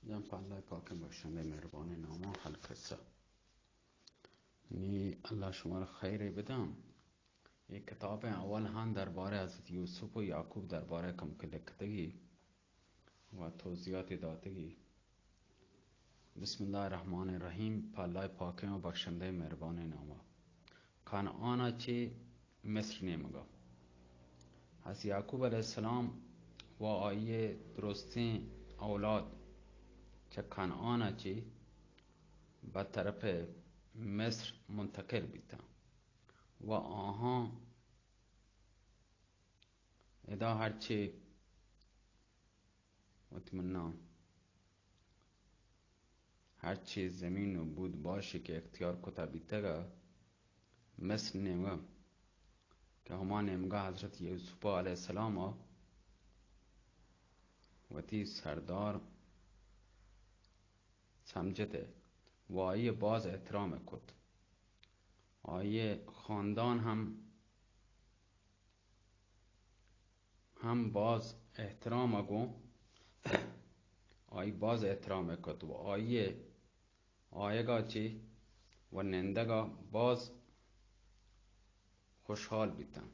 جان پہ اللہ پاکیں بخشندہ مہربانیں ناما القصہ۔ نی اللہ شمارا خیرے بداں۔ اے کتابیں اول ہاں دربارہ حضرت یوسف و یعقوب دربارہ کم کہ لکھتگی و توضیحاتی داتگی۔ بسم اللہ الرحمن الرحیم، پہ اللہ پاکیں و بخشندہ مہربانیں ناما۔ کنعان ءَ چہ مصر نیمگ ءَ۔ حضرت یعقوب علیہ السلام و آئی ءِ درستیں اولاد چہ کنعان ءَ چہ بہ طرف مصر منتقل بیتاں و آہاں ادا ہرچے وت منا ہرچی زمین و بود باشی کہ اختیار کتا بیتگا، مصر نیمگا کہ ہما نیمگا حضرت یوسف علیہ السلام وتی سردار سمجھتے و آئی باز احترام کت۔ آئی خاندان ہم ہم باز احترام ءَ گوں آئی باز احترام ءَ کت و آئی ءِ آیگ ءَ چہ و نندگ ءَ باز خوشحال بیتاں،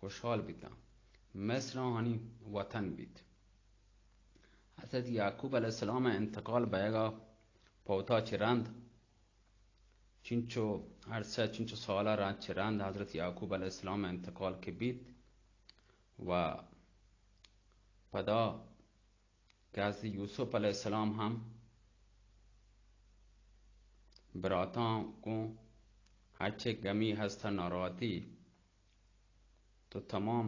خوشحال بیتاں۔ مصر آہانی وطن بیت۔ حضرت یعقوب علیہ السلام ءِ انتقال بئیگ ءَ پہ وتا چہ رند چنچو عرصہ، چنچو سال ءَ رند چہ رند حضرت یعقوب علیہ السلام ءِ انتقال کہ بیت و پدا کہ حضرت یوسف علیہ السلام ہم براتاں گوں ہرچے گمی ہست ءُ ناراحتی تو تمام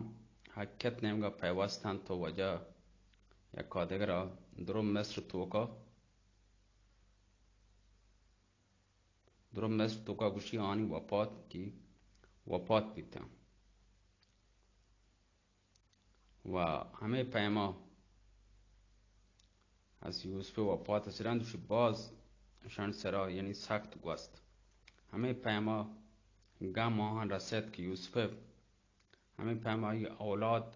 حقیقت نیمگا پیوستن تو وجہ یکا دگرا درو مصر توکا درو مصر توکا گوشی آنی وپات کی وپات بیتاں۔ و ہمے پیما از یوسف وپات ءَ چہ رند گوشی باز شان سرا یعنی سخت گوست۔ ہمے پیما گم آہاں رسیت کہ یوسف ہمے پیم آئی اولاد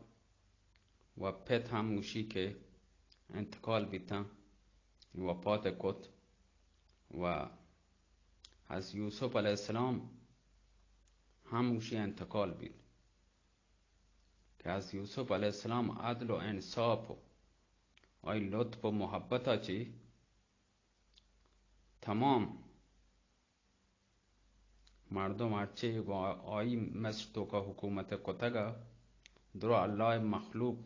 و پت ہم گوشی کہ انتقال بیتاں، وپات کت و از یوسف علیہ السلام ہم گوشی انتقال بیت کہ از یوسف علیہ السلام عدل و انصاف و آئی لطف و محبت چی تمام مردم ہرچی گوں آئی مصر توکا حکومت کتگ ءَ درو اللہ ءِ مخلوق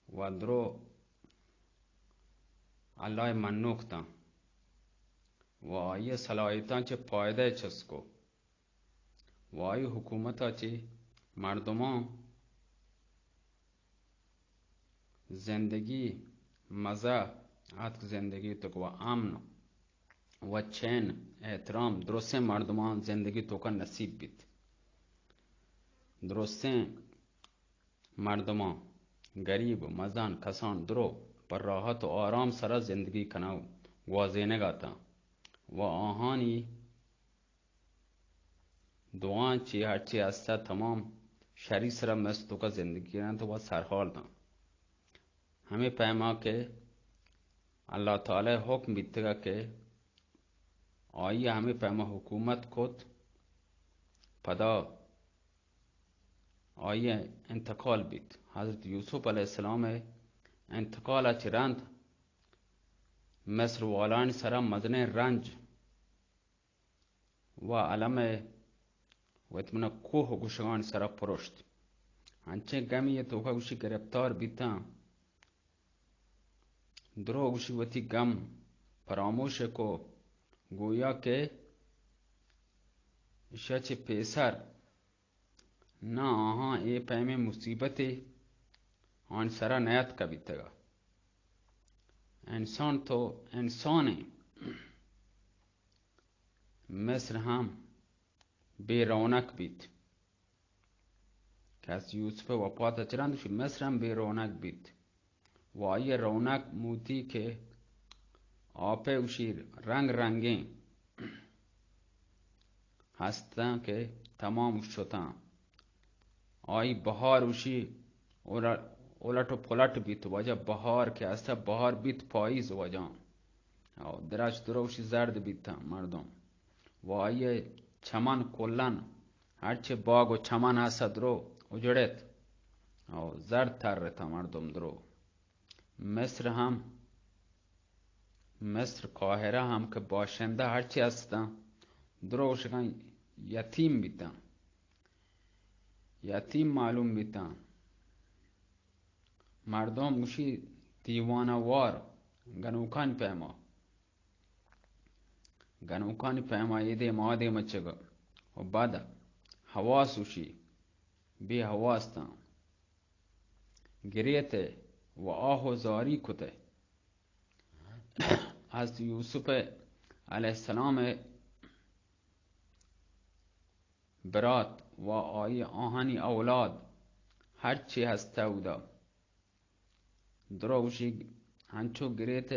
و درو اللہ ءِ منوک تاں و آئی ءِ صلاحیتاں چہ پائدہ چست کو و آئی حکومت ءَ چہ مردماں زندگی مزہ اتک، زندگی توک و امن و چین احترام درستیں مردمان زندگی توکا نصیب بیت۔ درستیں مردمان گریب مزن کسان درو پر راحت و آرام سرا زندگی کنگ گوازینگ اتاں و آہانی دعاں چی ہرچی ہستہ تمام شری سرا مصر توکا زندگی کننت و سرحال داں۔ ہمے پیما کہ اللہ تعالی حکم بیتگا کہ آئی ہمے پیما حکومت کت، پدا آئی انتقال بیت۔ حضرت یوسف علیہ السلام انتقال چہ رند مصر والانی سرا مزنیں رنج و الم ءَ وت منا کوہ گوشگانی سرا پرشت۔ انچیں گمی ءِ توکا گوشی گرفتار بیتاں۔ درو گوشی وتی گم پراموش کو، گویا کہ ایشا چہ پیسر نہ آہاں اے پیمیں مصیبتے آن سرا نیاتکا بیتگا۔ انسان تو انسانے۔ مصر ہم بے رونق بیت۔ کہ از یوسف وفات چہ رند گوشی مصر ہم بے رونق بیت و آئی رونق موتی کہ آپ گوشی رنگ رنگیں ہستاں کہ تمام شتاں۔ آئی بہار گوشی اور الٹ و پلٹ بیت، واجہ بہار کہ ہستہ، بہار بیت پائیز واجہ۔ او درچک درو گوشی زرد بیتاں مردم۔ و آئی چمن کلن ہرچے باغ و چمن ہستہ درو اجڑت۔ او زرد ترتاں مردم درو۔ مصر ہم، مصر قاہرہ ہم کہ باشندہ ہرچے ہستاں، درو گوشگاں یتیم بیتاں۔ یتیم معلوم بیتاں۔ مردم گوشی دیوانہ وار، گنوکانی پیما۔ گنوکانی پیما اے دیم آ دیم چگا۔ و بد حواس گوشی، بے حواس تاں۔ گریت و آہ و زاری کت۔ حضرت یوسف علیہ السلام برات و آئی آہانی اولاد ہرچی ہستہ اودا۔ درو گوشی ہنچو گریت،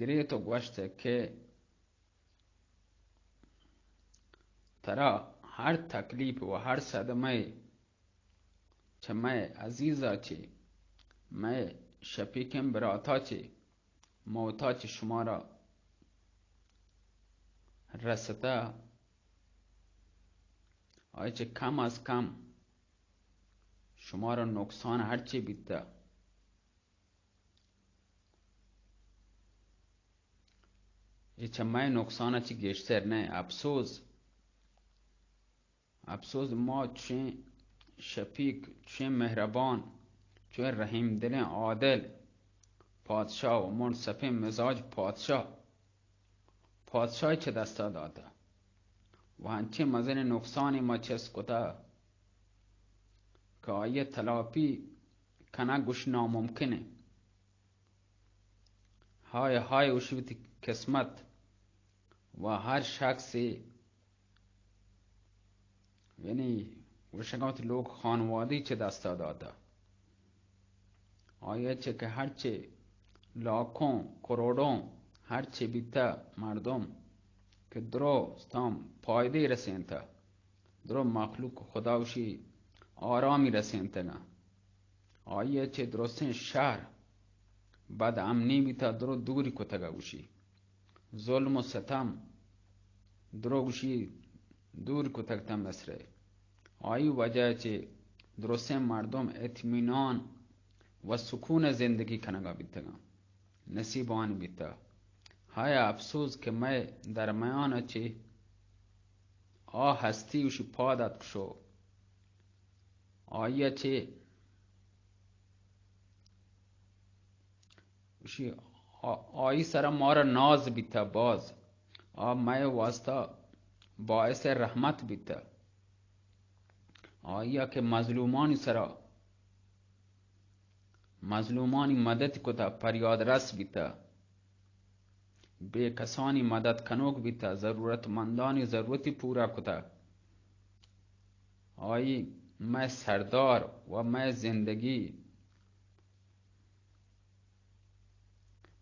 گریت و گوشت کہ ترا ہر تکلیف و ہر صدمہ چہ مئے عزیزا چہ، مئے شفیقیں براتا چہ، موتا چہ شمارا رستہ، آئی چہ کم از کم شمارا نقصان ہرچی بیتہ، اے چہ مئے نقصان چہ گیشتر نہ۔ افسوس، افسوس، ما چوشیں شفیق، چوشیں مہربان، چوشیں رحیم دلیں عادل پادشاہ و منصفیں مزاج پادشاہ، پادشاہ چہ دستا داتہ و ہنچیں مزنیں نقصانے ما چست کتہ کہ آئی تلافی کنگ گوش ناممکن انت۔ ہائے ہائے، گوشی وتی قسمت و ہر شخصے، یعنی گوشگاں وتی لوگ خانوادی چہ دستا داتہ۔ آئی چہ کہ ہرچے لاکھوں کروڑوں ہرچے بیتہ مردم کہ درستاں پائدے رسینتہ، درو مخلوق خدا گوشی آرامی رسینتگاں۔ آئی چہ درستیں شہر بد امنی بیتہ، درو دوری کتگہ گوشی۔ ظلم و ستم درو گوشی دور کتگ تاں مصر۔ آئی وجہ چہ درستیں مردم اطمینان و سکون زندگی کنگا بیتگاں، نصیبانی بیتہ۔ ہائے افسوس کہ مئے درمیان چہ آ ہستی گوشی پاد اتک شو۔ آئی چہ گوشی، آ-، آئی سرا مارا ناز بیتہ باز، آ مئے واسطہ باعث رحمت بیتہ۔ آئی کہ مظلومانی سرا، مظلومانی مدد کتہ، پریاد رس بیتہ، بے کسانی مدد کنوک بیتہ، ضرورت مندانی ضرورتی پورا کتہ۔ آئی مئے سردار و مئے زندگی،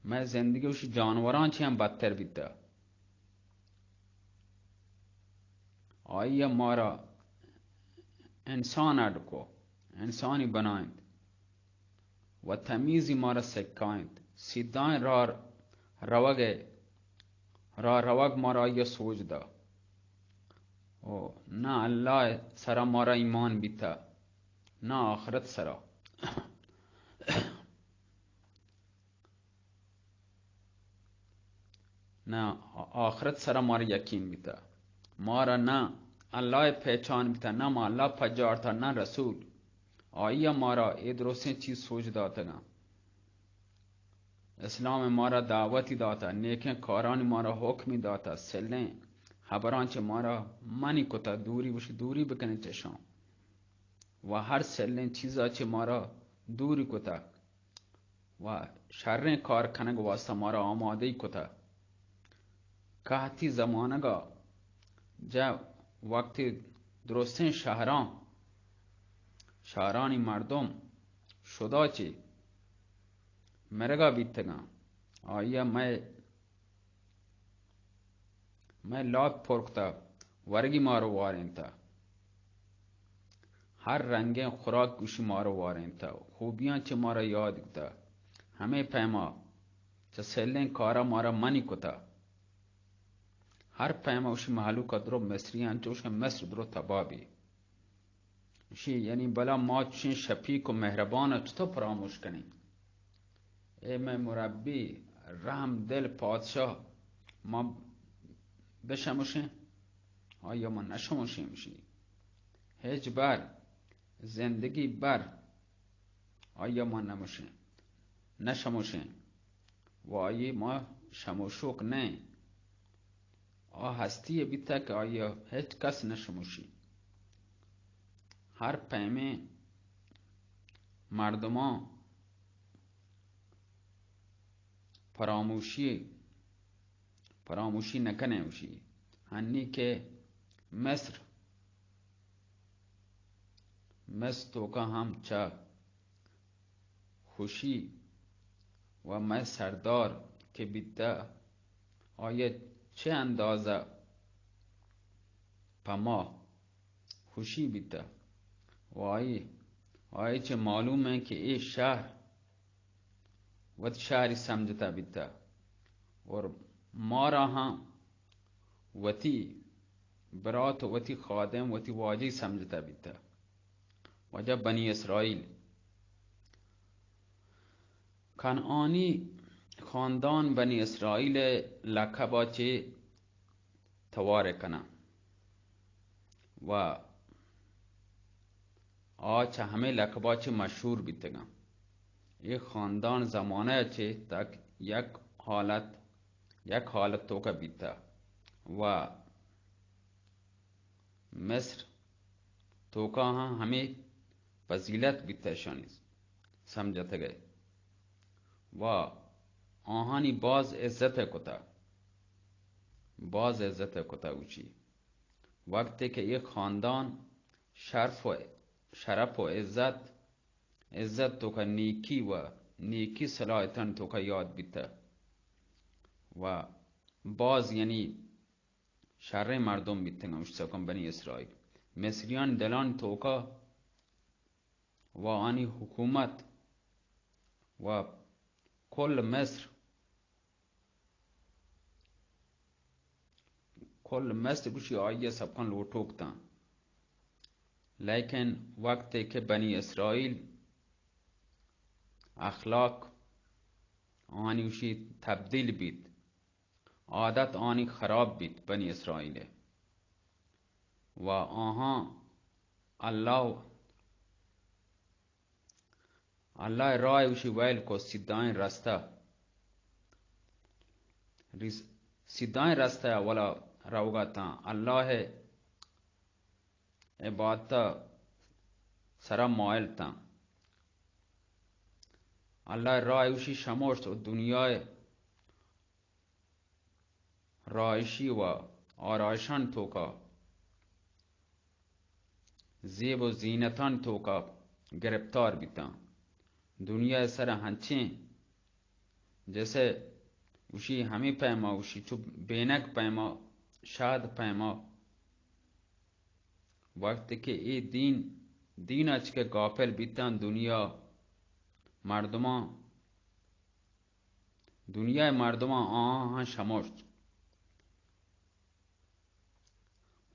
مئے زندگی وش جانوراں چہ ہم بدتر بیتہ۔ آئی مارا انسان اڈ کو، انسانی بنائینت و تمیزی مارا سکائینت۔ سیدھائیں راہ روگ ء، راہ روگ مارا آئی ء سوج دا۔ او نہ اللہ ء سرا مارا ایمان بیتا، نہ آخرت سرا۔ نہ آخرت سرا مارا یقین بیتا۔ مارا نہ اللہ ء پہچان بیتا، نہ ما اللہ پجارتا، نہ رسول۔ آئی ء مارا اے درستیں چیز سوج داتگاں۔ اسلام ء مارا دعوتی داتا، نیکیں کارانی مارا حکمی داتا، سلیں حبراں چہ مارا منی کتا، دوری وش دوری بکنیں چشاں۔ و ہر سلیں چیزا چہ مارا دوری کتا و شریں کار کنگ واسطہ مارا آمادہ کتا۔ قحطی زمانگا جا وقتی درستیں شہراں، شہرانی مردم شدا چہ مرگا بیتگاں، آئی ء مئے مئے لاک پر کتا، ورگی مارو وارینتا۔ ہر رنگیں خوراک گوشی مارا وارینتا، خوبیاں چہ مارا یاد کتا۔ ہمے پیما چہ سلیں کارا مارا منی کتا۔ ہر پیما گوشی مہلوک درو مصریاں چوشیں مصر درو تباہ بی۔ گوشی یعنی بلا ما چوشیں شفیق و مہربان چطور فراموش کنیں؟ اے مئے مربی، رحم دل پادشاہ، ما بشموشیں؟ آیا ما نشموشیں؟ گوشی ہچ بر، زندگی بر آیا ما نموشیں، نشموشیں، و آئی ما شموشوک نئیں۔ آ ہستی بیتا کہ آیا ہچ کس نشموشی۔ ہر پیمیں مردمان فراموشی، فراموشی نکنیں۔ گوشی ہنی کہ مصر، مصر توکا ہم چہ خوشی و مئے سردار کہ بیتا، آیا چہ اندازہ پہ ما خوشی بیتا و آئی، آئی چہ معلوم ایں کہ اے شہر وت شہری سمجھتا بیتا اور مارا ہم وتی برات و وتی خادم، وتی واجہی سمجھتا بیتا۔ واجہ بنی اسرائیل، کنعانی خاندان بنی اسرائیل لقبا چہ توار کناں و آ چہ ہمے لقبا چہ مشہور بیتگاں۔ اے خاندان زمانہ چہ تک یک حالت، یک حالت توکا بیتا و مصر توکا ہم ہمے فضیلت بیتا اشانی سمجھتگئے و آہانی باز عزت کتا، باز عزت کتا۔ اوچی وقتے کہ اے خاندان شرف و، شرف و عزت، عزت توکا نیکی و نیکی صلاحیتان توکا یاد بیتا و باز یعنی شریں مردم بیتگاں، اوشتاتگاں بنی اسرائیل۔ مصریان دلان توکا و آنی حکومت و کل مصر، کل مصر گوشی آئی سبکان لوٹوک تاں۔ لیکن وقتے کہ بنی اسرائیل اخلاق آنی گوشی تبدیل بیت، عادت آنی خراب بیت بنی اسرائیل و آہاں اللہ، اللہ راہ گوشی ویل کو سیدھائیں رستہ، ریس-، سیدھائیں رستہ اولا روگا تاں، اللہ عبادت سرا مائل تاں۔ اللہ راہ گوشی شموشت و دنیائے رائشی و آرائشان توکا، زیب و زینتان توکا گرفتار بیتاں۔ دنیا سر ہنچیں جیسے گوشی ہمے پیما، گوشی چو بینگ پیما، شاد پیما۔ وقت کہ اے دین، دین اچ کہ غافل بیتاں دنیا مردماں، دنیا مردماں آہاں شموشت۔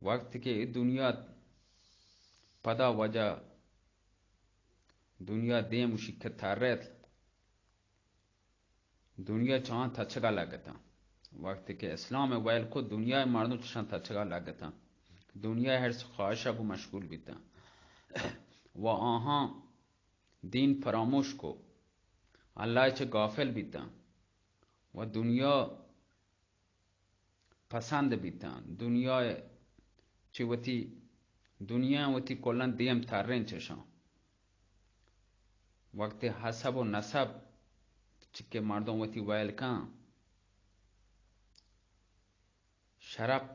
وقت کہ اے دنیا پدا وجہ دنیا دیم گوشی کہ ترت، دنیا چہ آہاں تچگا لگتاں۔ وقت کہ اسلام ویل کو، دنیا مردم چشاں تچگا لگتاں۔ دنیا حرص خواہشا گو مشغول بیتاں و آہاں دین فراموش کو، اللہ چہ غافل بیتاں و دنیا پسند بیتاں۔ دنیا چہ وتی، دنیا وتی کلاں دیم ترین چشاں۔ وقت حسب و نسب چکے مردم وتی ویل کن، شرپ،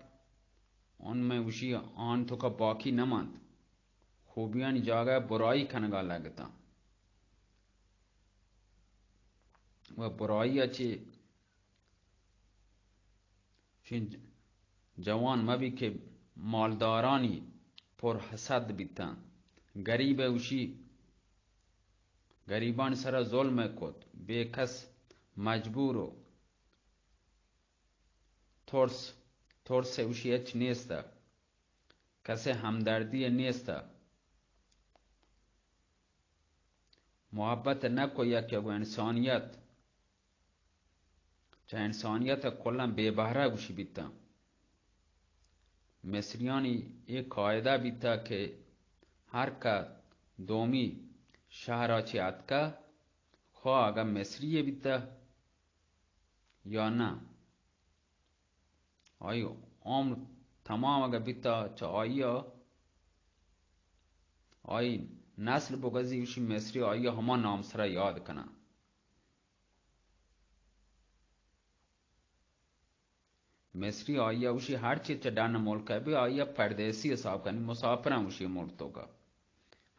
اون میں گوشی آن توکا باقی نہ مانت۔ خوبیانی جاگہ برائی کنگا لگتاں۔ و برائی چہ چین جوان مبی کہ مالدارانی پر حسد بیتاں۔ گریب ءَ اوشی، گریبانی سرا ظلم ءَ کت، بے کس، مجبور و ترس، ترس ءَ اوشی ہچ نیست، کس ءَ ہمدردی ءَ نیست، محبت نہ کو یک گو انسانیت، چہ انسانیت ءَ کلاں بے بہرہ گوشی بیتاں۔ مصریانی اے قاعدہ بیتا کہ ہر کہ دومی شہرا چہ اتکا، خواہ اگاں مصری یے بیتا یا نہ، آئی عمر تمام اگاں بیتا، چہ آئی ءَ آئی نسل بگزی، گوشی مصری آئی ءَ ہما نام سرا یاد کناں۔ مصری آئی ءَ گوشی ہر چی چہ ڈن ملک ءَ بی، آئی ءَ پردیسی حساب کنی، مسافراں گوشی ملک توکا۔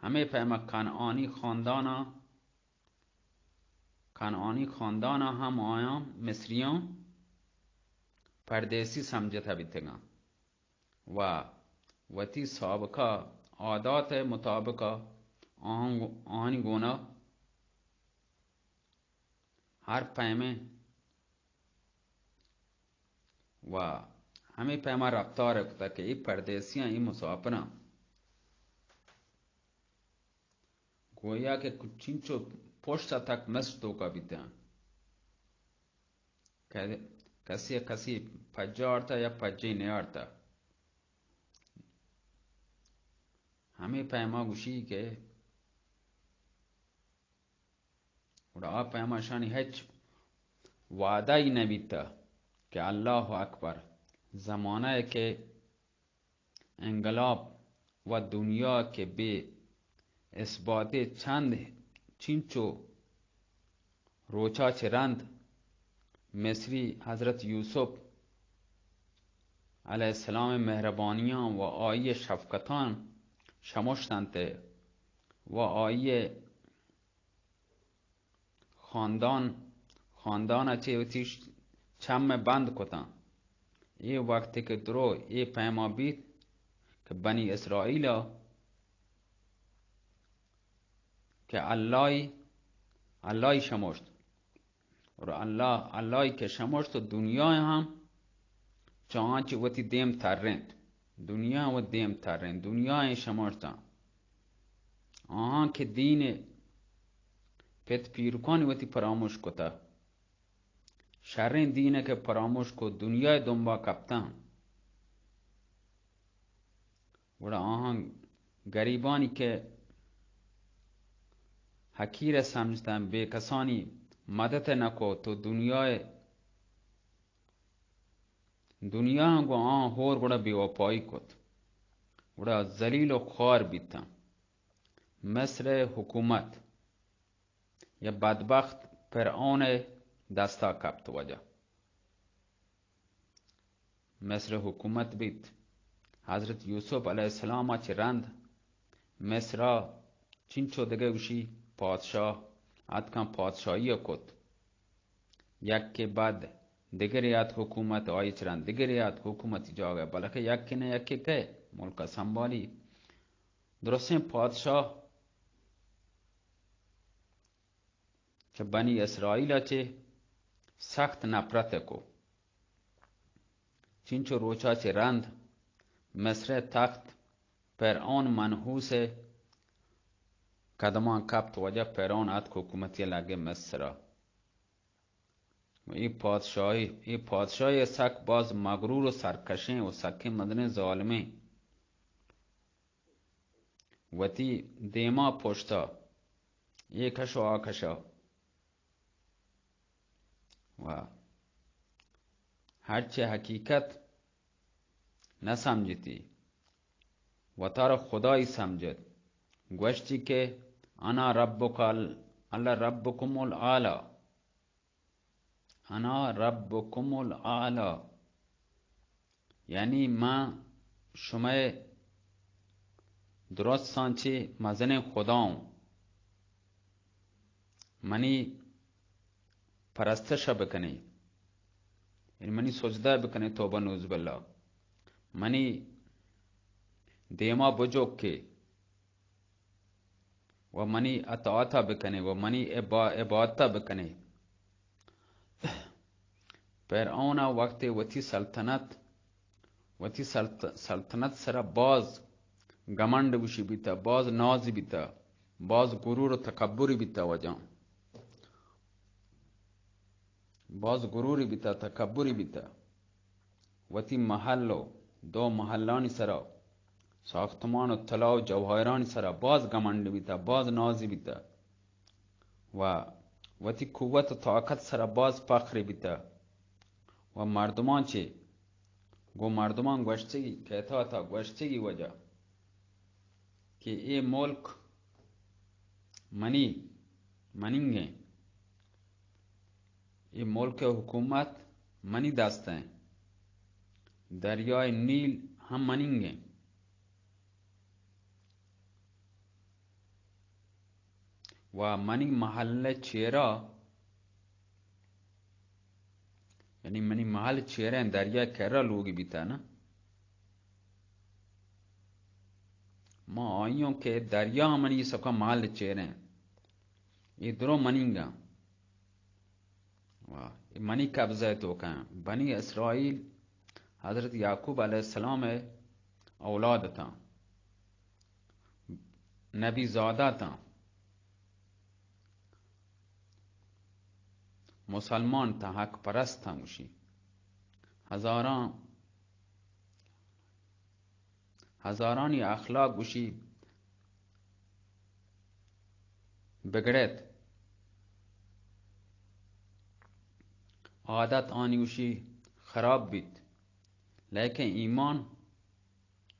ہمے پیما کنعانی خانداناں، کنعانی خانداناں ہم آیاں مصریاں پردیسی سمجھتہ بیتگاں و وتی سابقہ عادات ءِ مطابق آہاں، آہانی گونا ہر پیمیں و ہمے پیما رفتار کتگ کہ اے پردیسیاں، اے مسافراں گویا کہ چنچو پشت ءَ تک مصر توکا بیتاں، کہ کسی ءَ کسی پجارتا یا پجے نیارتا۔ ہمے پیما گوشی کہ گڑا آ پیما اشانی ہچ وعدہ ای نہ بیتہ کہ اللہ اکبر، زمانہ ءَ کہ انقلاب و دنیا کہ بے اثباتے چند چنچو روچا چہ رند مصری حضرت یوسف علیہ السلام ءِ مہربانیاں و آئی ءِ شفقتاں شمشتنت و آئی ءِ خاندان، خاندان ءَ چہ وتی چم ءَ بند کتاں۔ اے وقت کہ درو اے پیما بیت کہ بنی اسرائیل ءَ کہ اللہ، اللہ شمشت، اور اللہ، اللہ کہ شمشت و دنیا ہم چانچ وتی دیم ترینت، دنیا و دیم ترینت، دنیا شمشتاں۔ آہاں کہ دین پت پیرکانی وتی پراموش کتہ، شریں دین کہ پراموش کو، دنیا دنبا کپتاں۔ گڑا آہاں گریبانی کہ حقیر سمجھتاں، بے کسانی مدد نہ کو، تو دنیا، دنیا گو آہاں ہور گڑا بے وفائی کت، گڑا ذلیل و خوار بیتاں۔ مصر حکومت یا بدبخت فرعون دستا کپت۔ واجہ مصر حکومت بیت۔ حضرت یوسف علیہ السلام چہ رند مصر چنچو دگہ گوشی پادشاہ اتکاں پادشاہی کت۔ یکے بعد دگرے ات حکومت، آئی چہ رند دگرے ات حکومتی جاگہ، بلکہ یکے نہ یکے کئے ملک سنبھالی۔ درستیں پادشاہ چہ بنی اسرائیل چہ سخت نفرت کو۔ چنچو روچا چہ رند مصر تخت فرعون منحوس قدمان کپت، واجہ فرعون اتک حکومتی لگے مصر۔ و اے پادشاہی، اے پادشاہی سک باز مغرور و سرکشیں و سکیں مزنیں ظالمیں۔ وتی دیما پشتا اے کش و آ کشا۔ و ہرچے حقیقت نہ سمجھتی، وتارا خدائی سمجھت۔ گوشتی کہ انا ربک ال-، الا ربکم الاعلی۔ انا ربکم الاعلی، یعنی من شمئے درستاں چہ مزنیں خدا اوں۔ منی پرستش بکنے، یعنی منی سجدہ بکنے، توبہ نعوذ باللہ، منی دیما بجوکے۔ و منی اطاعت ءَ بکنے و منی عبا-، عبادت ءَ بکنے۔ فرعون ءَ وقتے وتی سلطنت، وتی سلط-، سلطنت سرا باز گمنڈ گوشی بیتا، باز نازی بیتا، باز غرور و تکبری بیتا وجہ۔ باز غروری بیتا، تکبری بیتا۔ وتی محل و دو محلانی سرا، ساختمان و طلا و جواہرانی سرا باز گمنڈ بیتا، باز نازی بیتا و وتی قوت و طاقت سرا باز فخر بیتا و مردمان چے گو مردمان گوشتگی، کہتا تا گوشتگی وجہ کہ اے ملک منی، منیگیں، اے ملک حکومت منی دست ہیں، دریائے نیل ہم منیگیں و منی محل چیرا، یعنی منی محل چیریں دریا کرا لوگی بیتا نا۔ ما آئیوں کہ دریا منی سکا محل چیریں، اے درو منیگا۔ واہ، اے منی قبضہ توکا۔ بنی اسرائیل حضرت یعقوب علیہ السلام اولاد تاں، نبی زادہ تاں، مسلمان تاں، حق پرست تاں، گوشی ہزاراں، ہزارانی اخلاق گوشی بگڑت، عادت آنی گوشی خراب بیت، لیکن ایمان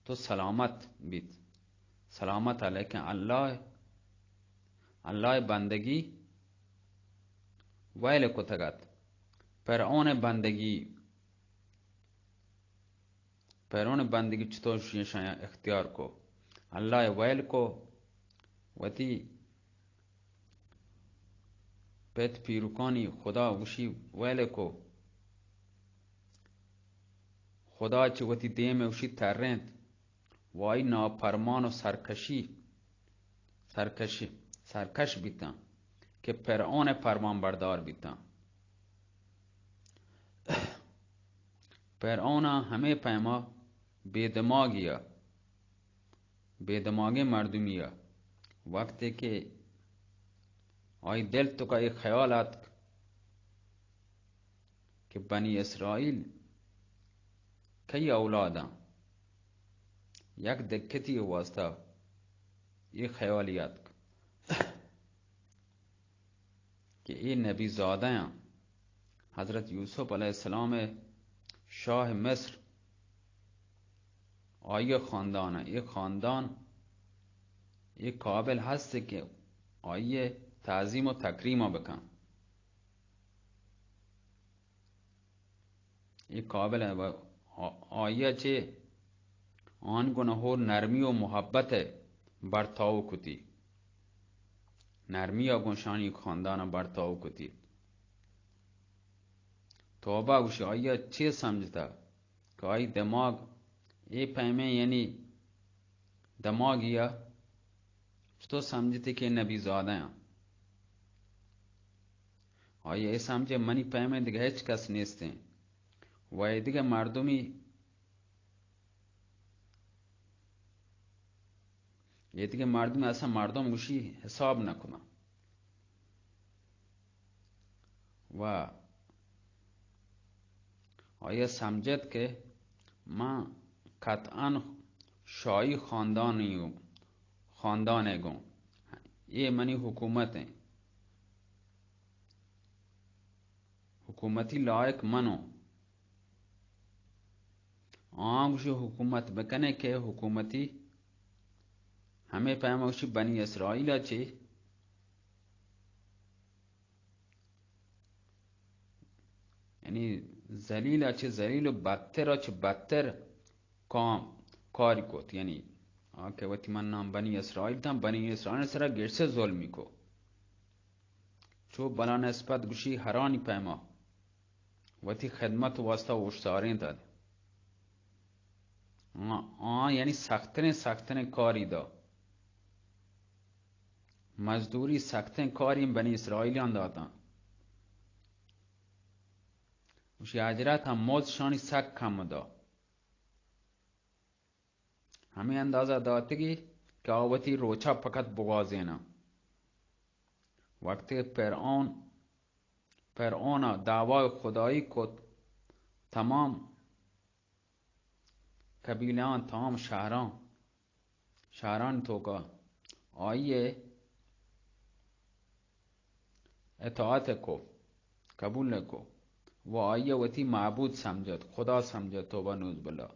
تو سلامت بیت۔ سلامت، لیکن اللہ، اللہ بندگی ویل کتگت۔ فرعون بندگی، فرعون بندگی چطور شیشاں اختیار کو؟ اللہ ویل کو، وتی پت پیرکانی خدا گوشی ویل کو۔ خدا چہ وتی دیم ء وشی ترینت و آئی ناپرمان و سرکشی، سرکشی، سرکش بیتاں کہ فرعون ء پرمان بردار بیتاں۔ فرعون ء ہمے پیما بے دماگی ء، بے دماگیں مردمی ء، وقتے کہ آئی دل توکا اے خیال آتک کہ بنی اسرائیل کئی اولاداں، یک دکتی واسطہ اے خیالی آتک کہ اے نبی زادہ آں، حضرت یوسف علیہ السلام ء شاہ مصر، آئی ء خاندان ء، اے خاندان اے قابل ہست کہ آئی ء تعظیم و تکریم ء بکن۔ اے قابل ء و آ-، آئی ء چہ آن گون ہور نرمی و محبت ء برتاؤ کتی۔ نرمی ء گون شانی خاندان ء برتاؤ کتی۔ توبہ گوشی، آئی ء چے سمجھتا کہ آئی دماغ اے پیمیں، یعنی دماغی ء چطور سمجھتے کہ نبی زادہ آں؟ آئی ء اے سمجھے منی پیمیں دگہ ہچ کس نیستیں و اے دگہ مردمی، اے دگہ مردمی اصلا مردم گوشی حساب نہ کناں۔ و آئی ء سمجھت کہ من قطعاً شاہی خاندانی، خاندان ء گوں، اے منی حکومت ہیں، حکومتی لائق منوں۔ آں گوشی حکومت بکنے کہ حکومتی ہمے پیما گوشی بنی اسرائیل ء چے، یعنی ذلیل ء چہ ذلیل و بدتر ء چہ بدتر کام کاری کت، یعنی آ کہ وتی من نام بنی اسرائیل تاں، بنی اسرائیل سرا گیشتر ظلمی کو۔ چو بلا نسبت گوشی ہرانی پیما وتی خدمت واسطہ اوشتاریں داد۔ آ، آ یعنی سختریں، سختریں کاری دا۔ مزدوری سختیں کاری بنی اسرائیلیان داتاں۔ وشی اجرت ہم مزد شانی سک کم دا۔ ہمے اندازہ داتگی کہ آ وتی روچا فقط بگوازیناں۔ وقتی فرعون، فرعون ء دعوی خدایی کت، تمام قبیلہاں، تمام شہراں، شہرانی توکا آئی ء اطاعت کو، قبول کو، و آئی ء وتی معبود سمجھت، خدا سمجھت، توبہ نعوذ باللہ۔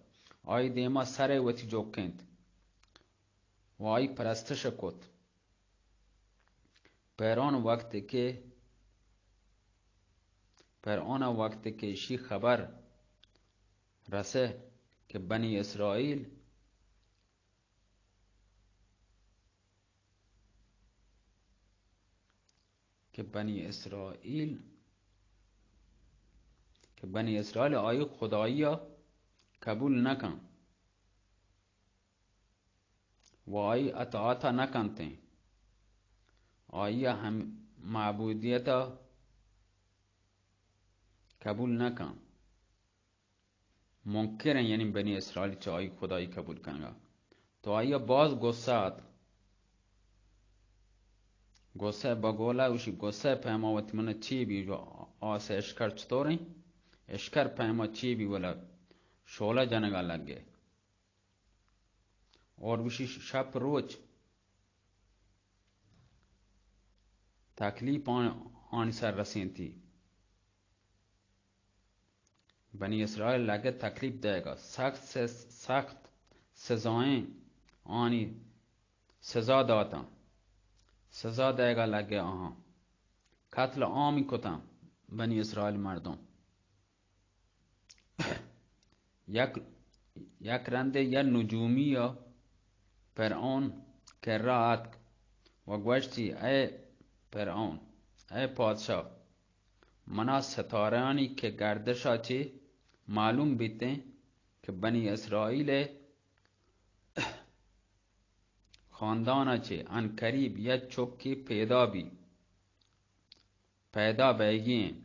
آئی دیما سر ء وتی جوکینت و آئی پرستش کت۔ پیران وقت کہ، پیران وقت کہ اشی خبر رسے کہ بنی اسرائیل، کہ بنی اسرائیل، کہ بنی اسرائیل آئی خدائی قبول نکن و آئی اطاعت نکنتیں، آئی ہم معبودیت قبول نکن۔ منکر ہیں، یعنی بنی اسرائیل چہ آئی خدائی قبول کنگا۔ تو آئی باز غصہ آت، غصہ بگولا، اسی غصہ پیما وتی من چی بھی جو آس اشکر چطور ہیں، اشکر پیما چی بھی ولا شعلہ جنگا لگے۔ اور اسی شپ روچ تکلیف آن، آنی سر رسینتی۔ بنی اسرائیل لگے تکلیف دئیگا، سخت سے سخت سزائیں آنی سزا داتاں، سزا دئیگا لگے آہاں۔ قتل عامی کتاں بنی اسرائیل مردم۔ یک، یک رندے یک نجومی ء فرعون کرا آتک و گوشتی، اے فرعون، اے پادشاہ، منا ستارہانی کہ گردشا چہ معلوم بیتیں کہ بنی اسرائیل ء خاندان ء چہ عنقریب یک چکے پیدا بی، پیدا بیگی انت۔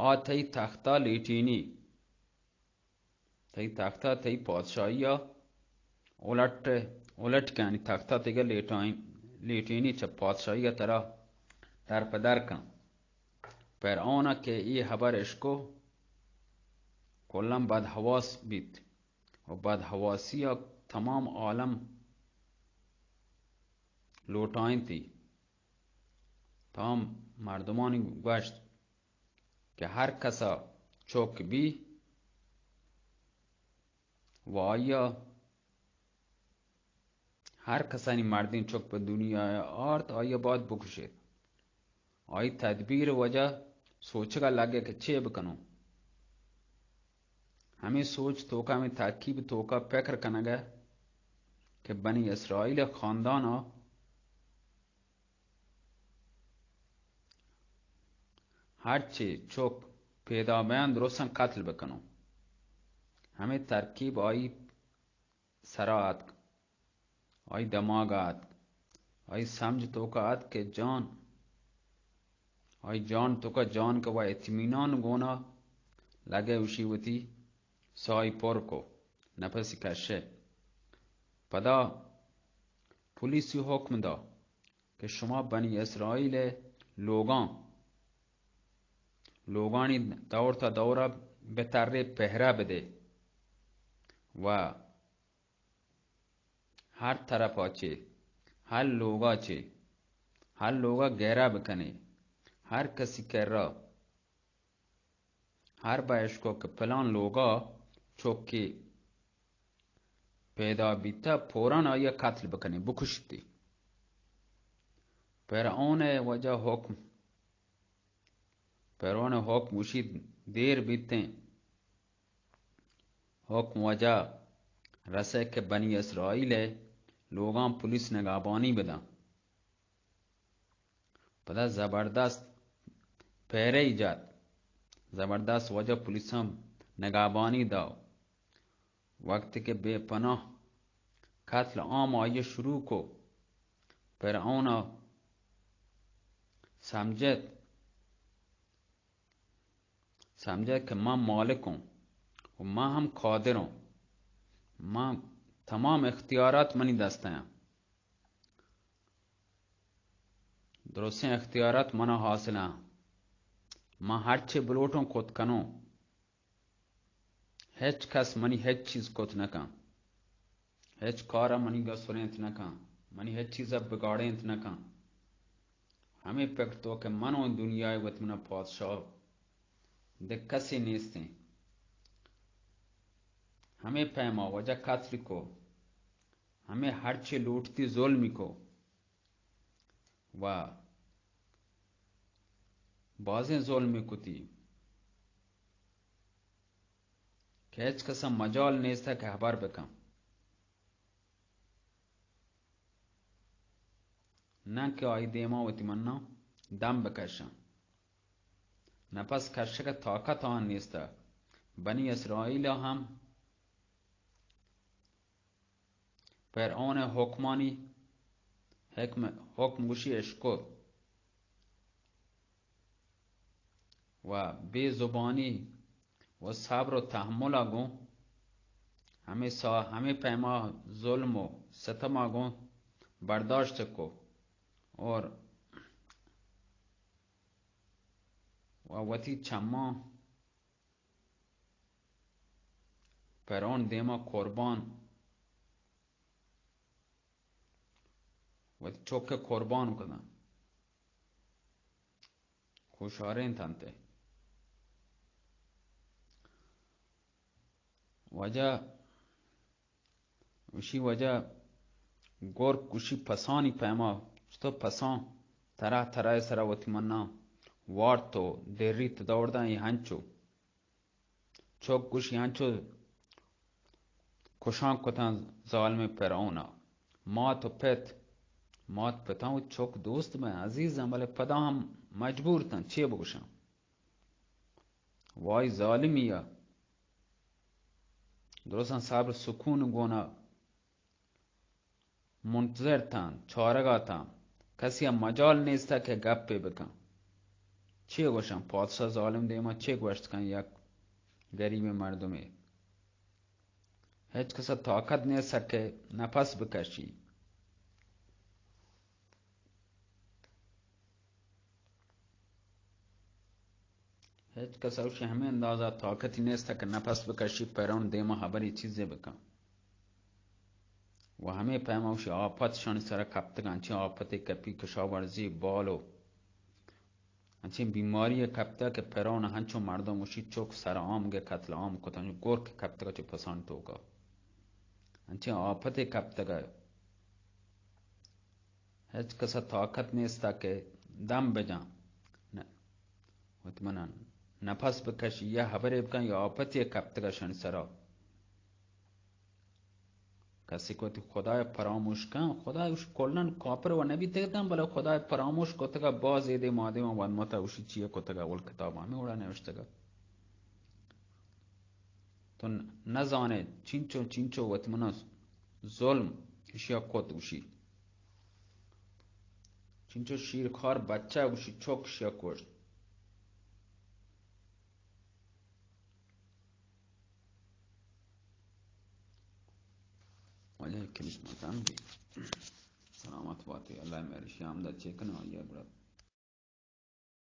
آ تئی تخت ء لیٹینی، تئی تخت ء تئی پادشاہی ء الٹ، الٹ کنی، تخت ء تئی لیٹائیں، لیٹینی چہ پادشاہی ء ترا در پہ در کن۔ فرعون ء کہ اے ہبر اشکو، کلاں بدحواس بیت و بدحواسی ء تمام عالم لوٹائینتی۔ تمام مردمانی گوشت کہ ہر کسا چک بی و آیا ہر کسانی مردین چک پہ دنیا آرت، آیا باید بکشیت۔ آئی تدبیر وجہ سوچگا لگے کہ چے بکنوں۔ ہمیں سوچ توکا، ہمیں ترکیب توکا فکر کنگا کہ بنی اسرائیل خاندانا ہرچے چک پیدا بیان درستاں قتل بکنوں۔ ہمیں ترکیب آئی سرا آتک، آئی دماغا آتک، آئی سمجھ توکا آتک کہ جان، آئی جان توکا جان کہ و اطمینان گونا لگے وشی وتی سائی پر کو، نفسی کشے۔ پدا پولیسی حکم دا کہ شما بنی اسرائیل لوگاں، لوگانی دور تا دورا بترے، پہرہ بدے و ہر طرفا چے، ہر لوگا چے، ہر لوگا گہرا بکنے، ہر کسی کرا ہر بہ اشکو کہ پلان لوگا چکے پیدا بیتا، فوراً آیا قتل بکنے، بکشتے۔ فرعون وجہ حکم، فرعون حکم گوشی دیر بیتیں، حکم وجہ رسے کہ بنی اسرائیل لوگاں پولیس نگہبانی بداں۔ پدا زبردست پہرہ ای جات، زبردست وجہ پولیساں نگہبانی دا۔ وقتی کہ بے پناہ قتل عام آئی شروع کو، فرعون سمجھت، سمجھت کہ من مالک ہوں و من ہم قادر ہوں۔ من تمام اختیارات منی دست ہیں۔ درستیں اختیارات منا حاصل ہیں۔ من ہرچے بلوٹوں کت کنوں۔ ہچ کس منی ہچ چیز کت نہ کن۔ ہچ کار ء منی گسرینت نہ کن۔ منی ہچ چیز ء بگاڑینت نہ کن۔ ہمے پکر تو کہ من اوں دنیا ء وت منا پادشاہ دگہ کسے نیستیں۔ ہمے پیما وجہ قتل کو، ہمے ہرچے لوٹتی ظلمی کو و بازیں ظلمی کتی کہ ہچ کسا مجال نیست کہ ہبر بکن۔ نہ کہ آئی دیما وتی منا دم بکشاں۔ نپس کشگ ء طاقت آہاں نیست۔ بنی اسرائیل ء ہم فرعون ء حکمانی حکم، حکم گوشی اشکر و بے زبانی و صبر و تحمل ء گوں ہمے سا، ہمے پیما ظلم و ستم ء گوں برداشت کو اور و وتی چماں فرعون دیما قربان، وتی چک قربان کتاں۔ کوشارینت انت۔ وجہ، اشی وجہ گرک گوشی پسانی پیما، چتو پسان طرح طرح سرا وتی منا وارت و دریت دور داں، ای ہنچو چک گوشی ہنچو کشان کتاں ظالم فرعونا۔ مات و پت، مات پتاں و چک دوست بیں، عزیز ہیں، بلے پدا ہم مجبور تاں، چے بگوشاں؟ وائی ظالمی ء درستاں صبر سکون گونا منتظر تاں، چارگا تاں، کسی ء مجال نیست کہ گپے بکن۔ چے گوشاں؟ پادشاہ ظالم دیما چے گوشت کن یک گریبیں مردمے؟ ہچ کس ء طاقت نیست کہ نفس بکشی۔ ہچ کس ء اوشی ہمے اندازہ طاقتی نیست کہ نفس بکشی، پیرون دیما ہبری چیزے بکن۔ و ہمے پیما اوشی آپت شانی سرا کپتگ، انچیں آپتے کپی، کشاورزی بال و انچیں بیماری کپتگ کہ پیرون ہنچو مردم اوشی چک سر عام گے قتل عام کتن، گرک کپتگ چو پسان توکا۔ انچیں آپتے کپتگ۔ ہچ کس ء طاقت نیست کہ دم بجاں، نہ، وت منا نفس بکش، یا ہبرے بکن، یا آپتے کپتگ شانی سرا۔ کسی کہ وتی خدای پراموش کن، خدای اش کلن کافر و نبی تگتن، بلے خدای پراموش کتگ، باز ایدے مادے من ود متا اشی چیئے کتگ، اول کتاب ہمیں وڑا نوشتگ۔ تو نزانے چینچو چینچو وت منا ظلم اشیا کت گوشی۔ چینچو شیرخوار بچہ گوشی چک اشیا کشت۔ واجہ کلیپ مکان بی۔ سلامت باتی، اللہ مہر شام دا چیکن آیا گڑا۔